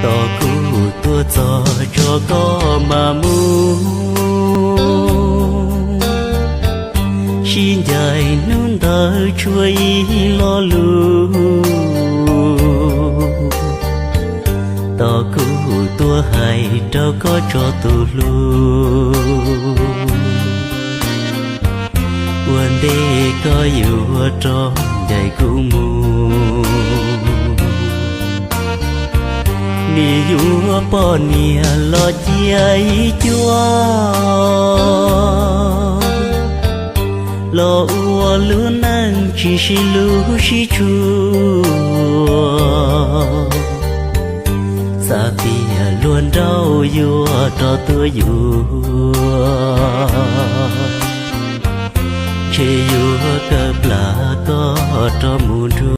Tos kuv tuaj txog tso koj mam mus, sib ncaim hnub ntawd tshuav ib lo lus, tos kuv tuaj hais rau koj tso tus hlub. Ua ntej koj yuav rov ncaim kuv mus, nws yuav poj niam los cia ib cuab, los ua lub neej tsis sib hlub sib tshua. Xav tias luag nraug yuav rov tuaj yuav, ntshe yuav kaw plas koj rov mus nrug.